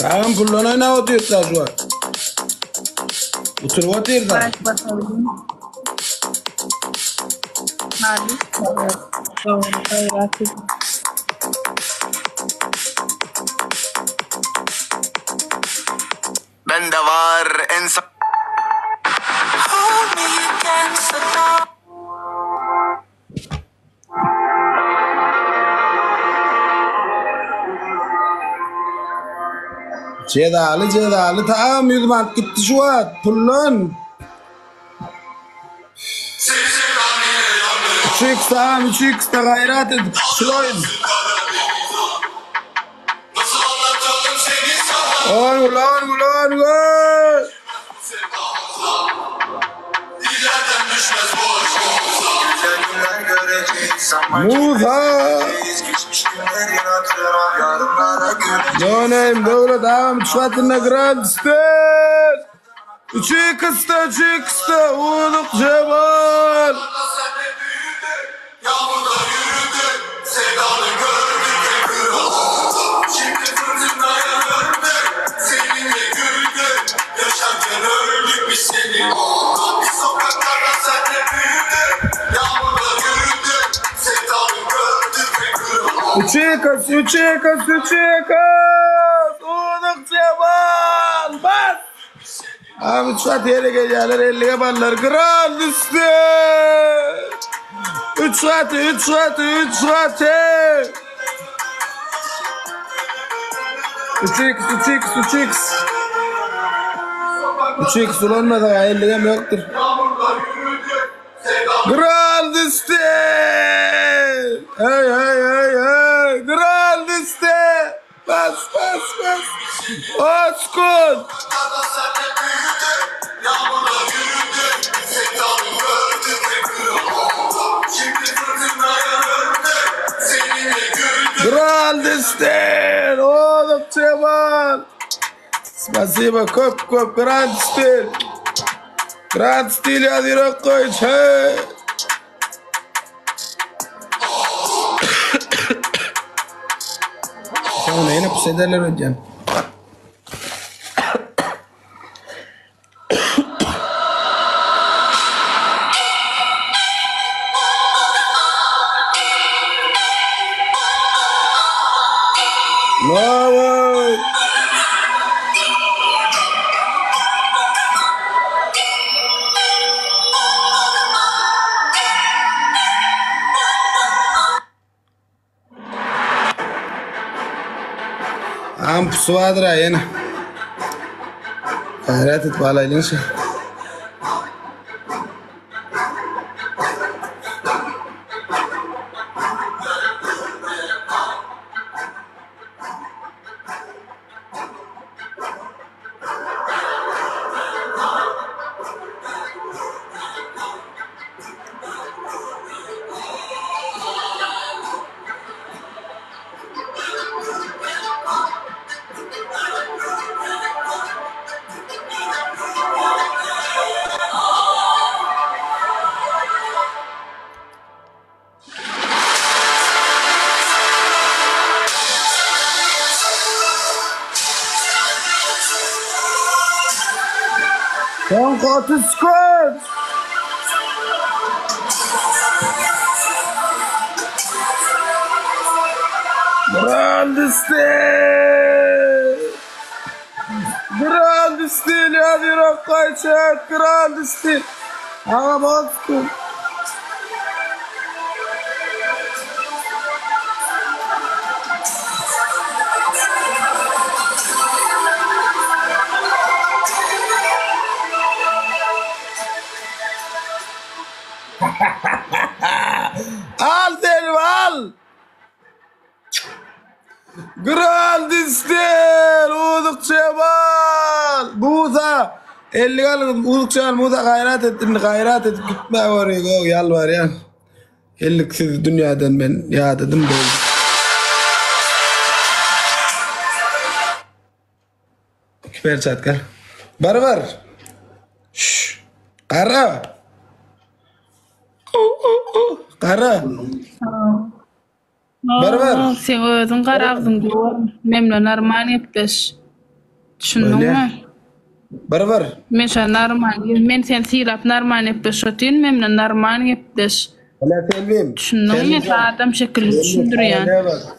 Tamam puldan oýnap otyrys şu wagt. Oturyp otyrys. Baş basalım. Hadi. Doğru, gayret edin. Bende var en Cezaly cezaly tam 100 manat gitdi şu wagt puldan. 3x tamam 3x de gayrat edip şul oýun. On gol on gol on gol. Musa. Noneyim döwlet agam üç gatynda grand stil. Üçi kısta üçi kısta Uluk Cemal. Üçi kız, üçi kız, üçi kız. Uluk Cemal. Bas. Abi üç gat ýere gelýärler, ellige ballar. Grand üstü. Üç gaty, üç gaty, üç gaty. 3x, 3x, 3x. 3x ulanmasak elligem ýokdur. Grand üstü. Hey hey hey hey. Grand üstü. Bas bas bas. Oskun. Grand stil. Oğlum Cemal. Spasibo köp köp Grand stil. Grand stil ýaz ýürek goý. Hey. Soňuna ýene pus ederler öýdýän. Bravo! Am pusu bardyr-a ýene. Gaýrat et balaýlyň şu. Soňky 30 sekunt. Grand stil. Grand stil ýazýar gaýçak. Grand stil. Aga bosgun. Al Selim al. Grand stil. Uzuk Cemal. Musa. 50 alyň Uzuk Cemal Musa gaýrat et indi gaýrat edip gitme barýa go ýalbarýan. Elliksiz dünýäden men ýadadym boldy. İki perçatka. Bar bar. Şş. Gara. Gara. Bar bar. Sen özüň gara agzyň döwer. Men bilen normal gepleş. Düşündiňmi? Bir bir. Men şo normal, men seni sylap normal gepleşip otyryn, men bilen normal gepleş. Hele Selbim. Düşündiňmi? Men sana adam şekilli düşündirýän.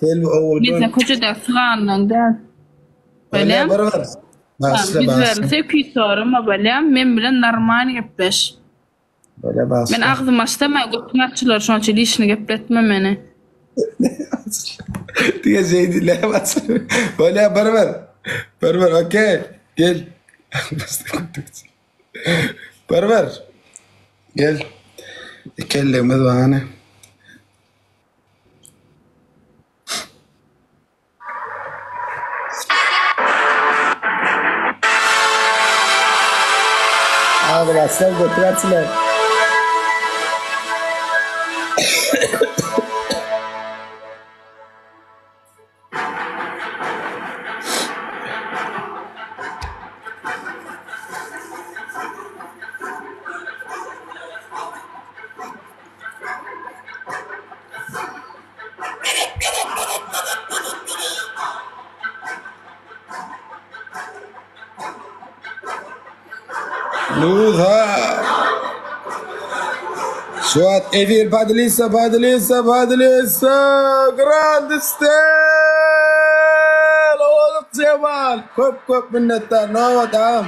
Selbi Men oguldan. sen köçedäki syganlaň däl. Bolýa Bolýa? bir bir. Başla Ýüz başla. berilse küý sorama bolýa. Men bilen normal gepleş. Bolýa başla. Men agzym açsam götüň açylar şoň üçin işini gepletme meni. Diňe şeý diýle başla. Bolýa bir bir. Bir bir okey. Gel. Bir bir. Gel. Ikelligimiz bar hany. Agzy açsaň götüň açylar. Musa. Şu wagt efir podlisa podlisa podlisa Grand Stel Oğluk Cemal köp köp minnetdar nobat agam.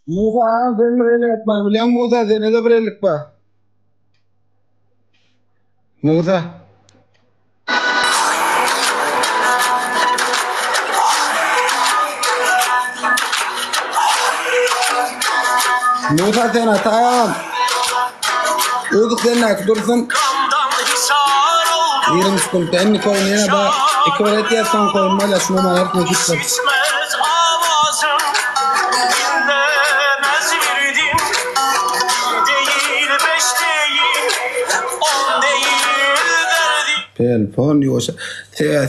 Musa agam sen bir ellik bar bilýäňmi Musa sende-de bir ellik bar. Musa. Musa sen ata agam. Uzuk sendäki dursun. 20 sekuntda indi koýun ýene ba iki bir etýär soň koýun bolýar şuny maňa etme gitsin. Telefon ýuwaşa.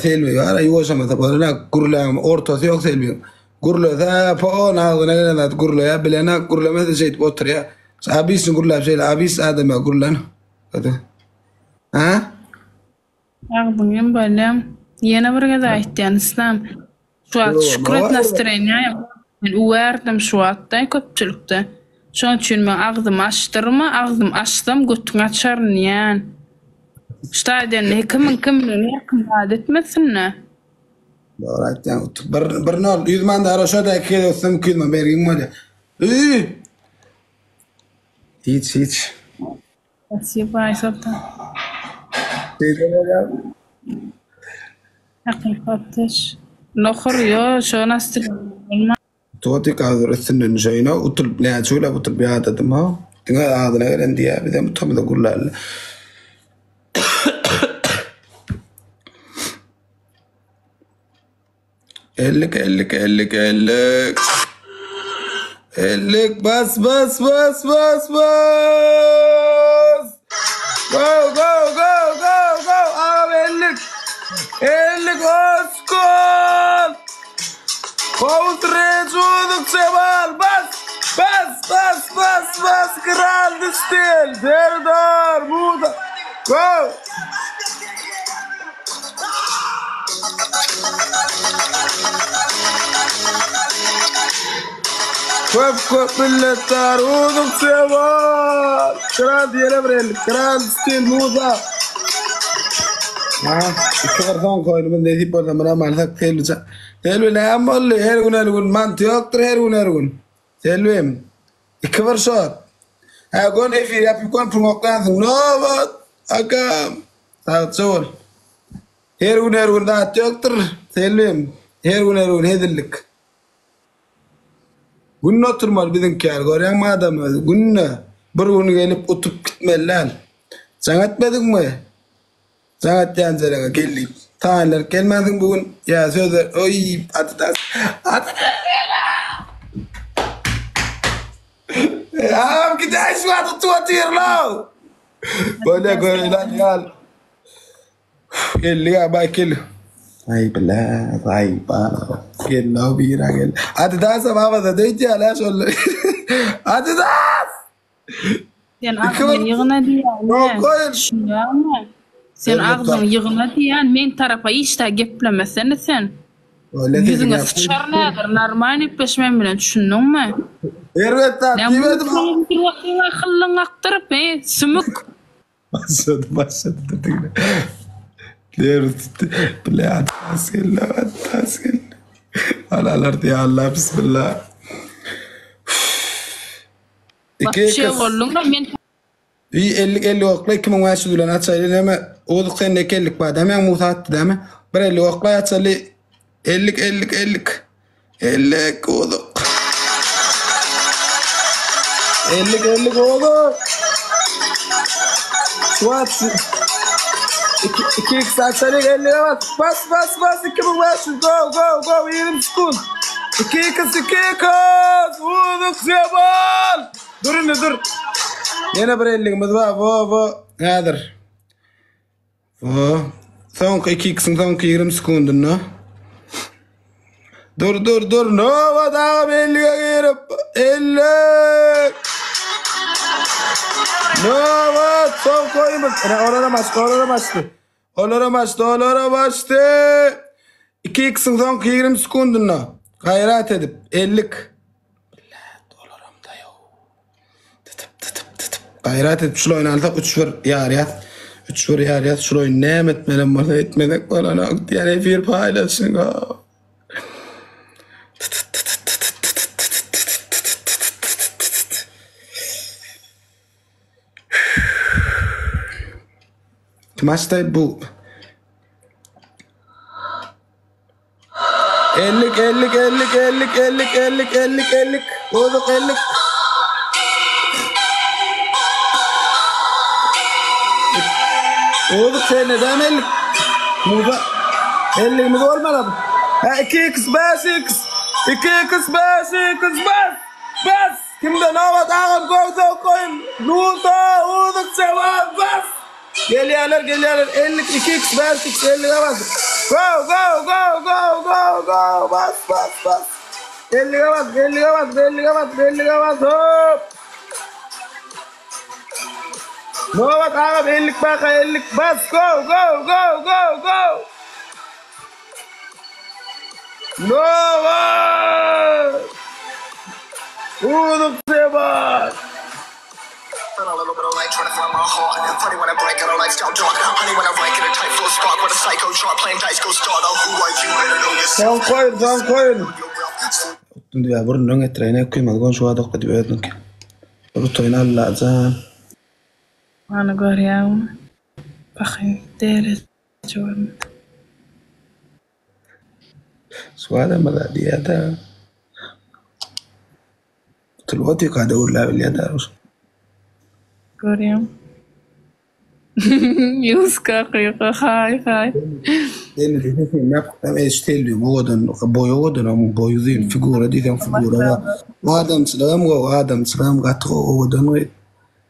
Selbi bar ýuwaşamasa bolana gürläň ortasy ýok Selbiň. Gürlese pon agzyna gelen zat gürleýär bilenak gürlemese şeýdip oturýar. Abisini gürläp şeýle abis adama gürlen. Ha? Agzyňam bolýam. Ýene bir gezek aýtýan Islam. Şu wagt şükür et nastreniýa ýok. Men üwärdim şu wagtda köpçülikde. Şoň üçin men agzymy açdyrma, agzymy açsam götüňi açaryn diýýän. Şu taýdan kimiň kimligini her kim zat etmesin-de. Dogry aýtýaň. Bir bir nol 100 manda araşa da iki gezek utsam 200 man bergiň bolýar. Üý! Hiç hiç. Spasibo Aýsoltan. Şeýle bolýar. Hakykat. Nohur ýo şo nastreniýa bolma. Utup hazır üstünden düşeýin-ow. Utulyp näçe güläp utulyp ýadadym-ow. Diňe agzyna gelen diýýär, bizem utamyza gürlärli. Ellik ellik ellik ellik. Ellik bas bas bas bas bas. Go go go go go. Agam ellik. Ellik oskol. Kowut rejuduk Cemal bas bas bas bas bas kral stil Serdar Musa go. Köp köp minnetdar Uzuk Cemal. Kral diýene bir ellik. Kral stil Musa. Ha, iki bir soň koýnumyz nesip bolsa munam alsak Selbi Selbi näme boldy? Her gün her gün manty ýokdur her gün her gün. Selbim. İki bir şot. Ha gön efir ýapyp gön pul oklaýansyň. Nobat akam. Sagja bol. Her gün her gün zat ýokdur Selbim. Her gün her gün hezillik. Günde oturmaly biziňki ýaly görýäňmi adam özi günde bir gün gelip utup gitmeli däl. Jaň etmediňmi? Jaň etýän jereňe gel diýip. Taýynlanyp gelmänsiň bu gün ýa söz ber oý adidas adidas Agam gidäý şu wagt utup otyrlaw. Bolýa göreýin ýal. Geldi ya Baýkel. Aý bile, aý ba. Geldi bira gel. Adidas baba da öýtýär ha şol. Adidas! Sen agzyňy ýygna diýýän. Düşünýäňmi? Sen agzyňy ýygna diýýän, men tarapa hiç-de geplemesene sen. Ýüzüňe syçaryn häzir, normalny gepleş men bilen, düşündiňmi? Erbet zat diýmedim. Näme hyllyňy akdyryp, he, sümük. Başlady, başlady dur diňle. Nerw tutdy. Bile atlas geldi, atlas geldi. Alalar diýe Allah bismillah. İki Şey bolduň men Bir 50 50 okla 2500 bilen açaýly näme? Ozduk sende 2 50 bar dämi? Musa atdy dämi? Bir 50 okla açaly. 50 50 50. Ellik ozduk. Ellik ellik ozduk. Şu 2 2 x açalyk 50 bas. Bas bas bas 2500 go go go 20 sekund. 2 x 2 x ozduk Zemal. Dur indi dur. Ýene bir elligimiz bar. Wo wo häzir. O, soňky 2x-iň soňky 20 sekundynda. Dur dur dur. Nobat agam 50-ge girip 50. Nobat soňky oýunymyz. Ine olaram açdy, olaram açdy. Olaram açdy, olaram açdy. 2x-iň soňky 20 sekundynda gaýrat edip 50. Olaram daýaw. Tytyp tytyp tytyp. Gaýrat edip şul oýny alsak 3-1 ýarýas. 3-1 ýarýas. Şul oýny näme etmelem bolsa etmesek bolanok diýen efir paýlaşyň. Kim açdy bu? Ellik ellik ellik ellik ellik ellik ellik ellik. Bozuk ellik. Bozuk sen neden ellik? Musa elligimiz olmalı. Ha 2 x 5 x 2 x 5 x bas bas. Kimde nobat agam goýsa koýun. Musa uzuk cevap bas. Gelýärler, gelýärler. 52 x 5 x 50-ge bas. Go, go, go, go, go, go. Bas, bas, bas. 50-ge bas, 50-ge bas, 50-ge bas, 50-ge bas. Hop. Nobat agam 50 baka 50 bas. Go, go, go, go, go. Nobat. Uzuk Sebat. Soň koýun, soň koýun. Utdum diýýär, burnundan getiräýin, öküýmez goňşy badakda diýip özüniňki. Bir utaýyn Allajan. Many görýäňmi? Pahyr dereje görmedi. Şu adama-da diýýär-dä. Tutulyp otyrka-da gürläbilýär däl. Görýän. Ýuska gyýka haý haý. Selbi sesini ýapypdam eý şu Selbi owadan boýy owadan onuň boýy uzyn figura diýseň figura bar. Adamçylygam gowy adamçylygam gaty gowy owadan gyz.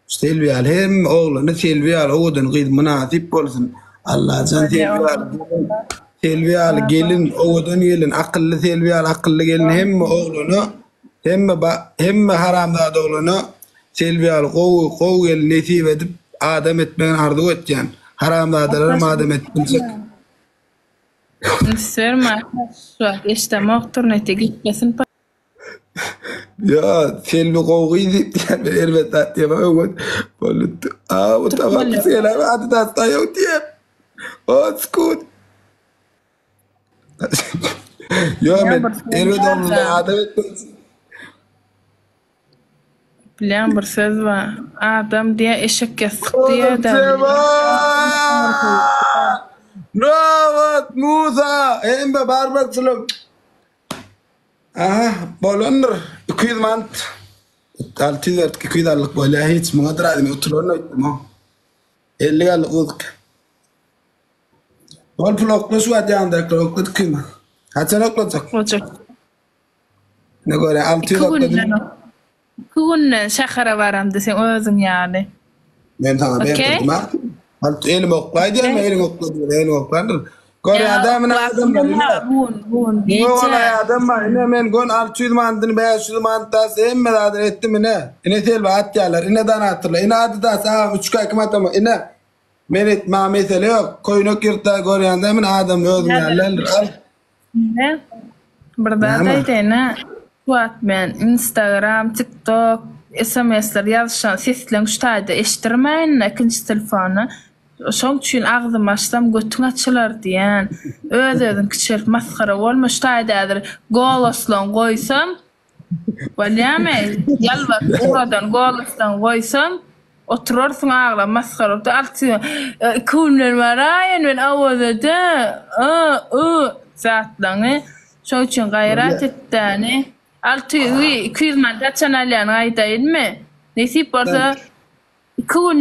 Şu Selbi ýaly hemme oglana Selbi ýaly owadan gyz mynasyp bolsun. Allajan Selbi ýaly gelin Selbi ýaly gelin owadan gelin akylly Selbi ýaly akylly gelin hemme oglana Hemme hemme haramzada oglana Selbi ýaly gowy gowy gelin nesip edip adam etmegini arzuw etýän. Haramzadalaram adam edip biljek. Üns berme şu wagt eşdemok turnete gitmesin. Ýa Selbi gowy gyz diýip diýen men erbet zat diýemem öwet boldy. A bu tamam selam adidas daýaw diýem. Old school. Ýok men erbet oglanlar adam etmez. Bilýän bir söz bar. Adam diýä eşek ýassyk diýä-dä. Nobat Musa hemme barmakçylyk. Aha bolandyr 200 manat. 600 berdik 200 aldyk bolýa hiç muňa diraýdym utularyn öýtdüm. 50 galdyk uzyk. Bol pul okla şu wagt ýanyndakylar oklady kim? Haçan oklajak? Oklajak. Ne görä 600 okladym. Iki günden şähere baramda sen özüň ýaly. Men saňa berdim ha. Alt elim oklaý diýen men eliň okla diýen eliň oklandyr. Görä da men adamlar ine. Bun bun gije. Ine adam bar ine men gön 600 manadyny 500 manat das hemme zadyny etdim ine. Ine selbi atýarlar ine donatyrlar ine adidas agam 3 k kim atama ine. Men et maňa mesele ýok. Köýnek ýyrtda görýän men adam özüň ýaly däldir. Al. Ine, bir zat aýdaýyn-a, şu wagt men Instagram, TikTok, SMS-ler ýazyşan sesleň şu taýda eşdirmäýin-de ikinji telefona. Şoň üçin agzymy açsam götüň açylar diýýän. Öz-özüň kiçelip masgara bolma şu taýda häzir goloslaň goýsam Bolýamy? Ýalbaryp ugradan golosdan goýsam, oturarsyň aglap masgara bolup. Alty, iki günden baraýyn men Awazada, y, u zatlaňy. Şoň üçin gaýrat etdäni. 600, 200 manat haçan alýanyňy aýdaýynmy? Nesip bolsa, iki gün.